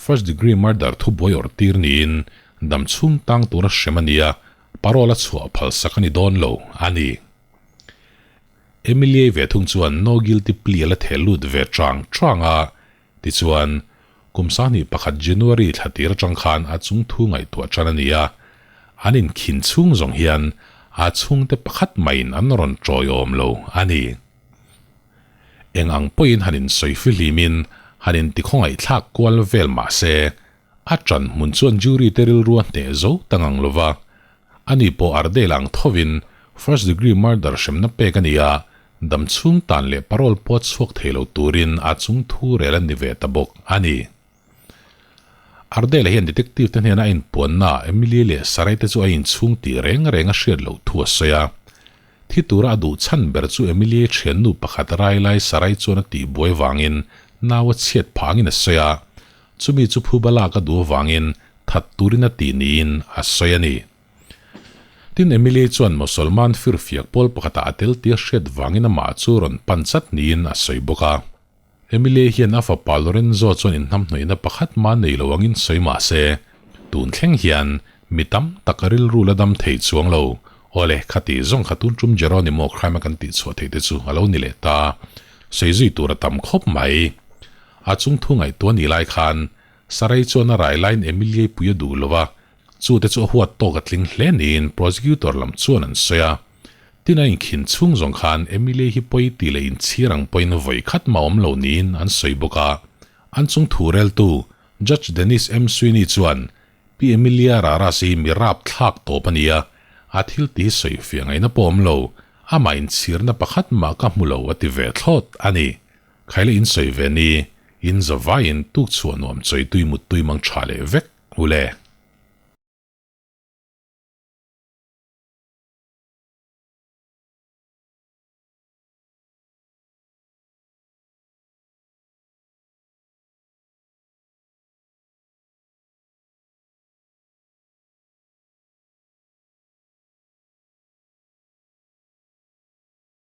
first degree murder thubuai awrh tir niin dam chhung tang tura hrem a ni a, parole a chhuah phalsak a ni dawn lo a ni. Emilia-i ve thung chuan no guilty plea a la theh lut ve chang chang a, tichuan kum 21 January thla tir atang khan a chung thu ngaihtuah tan a ni a, an inkhin chhung zawng hian a chhungte pakhat maiin an rawn tawiawm lo a ni. Eng ang pawhin han insawi fihlimin han intikhawngaihthlak kual vel mah se, a tan hmun chuan jury te rilru a hneh zo ta ngang lo va. Ani pawh Ardale ang thovin first degree murder hremna pek a ni a, dam chhung tan leh parole pawh chhuak thei lo turin a chung thu rel a ni ve ta bawk a ni. Ardale hian detective te hnena a inpuanna Emily leh Sarai te chu a inchhung tih reng reng a hriat loh thu a sawi a. Thi tura a duh chhan ber chu Emilie thiannu pakhat rai lai Sarai chuan a tih buai vangin nau a chhiat phangin a sawi a, chumi chu phuba lak a duh avangin that turin a tih niin a sawi a ni. Tin, Emilie chuan Mosolman firfiak pawl pakhatah a tel tia hriat vangin amah chu rawn pan chat niin a sawi bawk a. Emilie hian a fapa Lorenzo chuan inhnamhnawihna pakhat mah nei lo angin sawi mah se, tun thleng hian mi tam tak a rilru la dam thei chuang lo. Awle, khati zawng kha tun tum Jeronimo crime a kan tih chhuah theih te chu a lo ni leh ta. Sawi zui tur a tam khawp mai. A chung thu ngaihtuah ni lai khan Sarai chuan a rai laiin Emilie pui a duh lo a, Chu te chu a huat tawk a tling hle niin prosecutor lam chuan an sawi a. Tin a inkhin chhung zawng khan Emily hi pawi tih leh inchhir ang pawhin vawi khat mah awm lo niin an sawi bawk a. An chung thu reltu Judge Dennis M. Sweeney chuan Pi Emilia Raras hi mi rap thlak tawp a ni a, a thil ti hi sawi fiah ngaihna pawh awm lo, amah inchhirna pakhat mah ka hmu lo a ti ve thlawt a ni. Khaile in sawi ve ni, in zavaiin tuk chhuah nuam chawi tui mut tui mang tha leh vek ule.